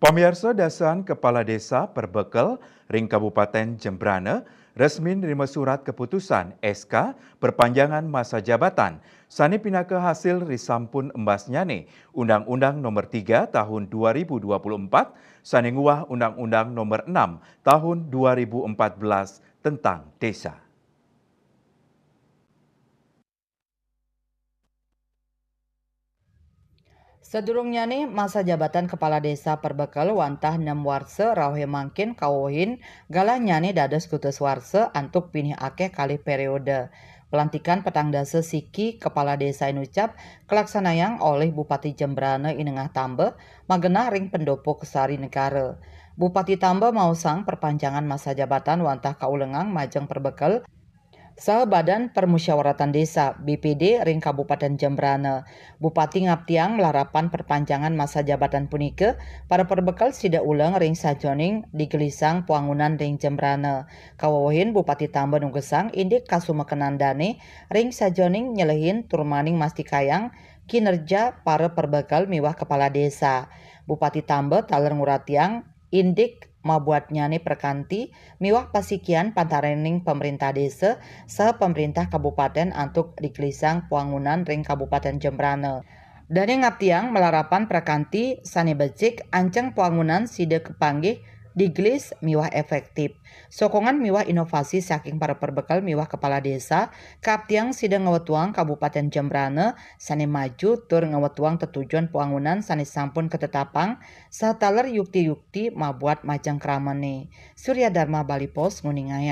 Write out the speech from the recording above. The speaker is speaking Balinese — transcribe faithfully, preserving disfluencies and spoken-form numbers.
Pamiarsa, dasan Kepala Desa Perbekel ring Kabupaten Jembrana resmi nrima surat keputusan, S K, perpanjangan masa jabatan sane pinaka hasil risampun embasnyane Undang-Undang Nomor tiga Tahun dua ribu dua puluh empat sane nguwah Undang-Undang Nomor enam Tahun dua ribu empat belas tentang Desa. Sadurungnyane, masa jabatan Kepala Desa Perbekel wantah nem warsa rauhe mangkin kawewehin galahnyane dados kutus warsa antuk pinih akeh kalih periode. Pelantikan petang dasa siki Kepala Desa inucap kalaksanayang olih Bupati Jembrana I Nengah Tamba magenah ring pendopo Kesari Negara. Bupati Tamba maosang perpanjangan masa jabatan wantah kaulengang majeng Perbekel saha Badan Permusyawaratan Desa, B P D, ring Kabupaten Jembrana. Bupati ngaptiang malarapan perpanjangan masa jabatan punika, para Perbekel sida uleng ring sajeroning digelisang pwangunan ring Jembrana. Kawewehin Bupati Tamba nugesang indik kasumekenan dane ring sajeroning nyelehin tur maning mastikayang kinerja para Perbekel miwah Kepala Desa. Bupati Tamba taler nguratiang indik mabuatnyane prakanti miwah pasikian pantaraning pamrentah desa saha pamrentah kabupaten antuk digelisang pwangunan ring Kabupaten Jembrana. Dane ngaptiang malarapan prakanti sane becik anjeng pwangunan sida kapanggih digelis miwah efektif. Sokongan miwah inovasi saking para Perbekel miwah Kepala Desa kaaptiang sida ngwetuang Kabupaten Jembrana sane maju tur ngwetuang tetujon pwangunan sane sampun katetapang saha taler yukti-yukti mabuat majeng kramane. Surya Dharma, Bali Post, nguningayang.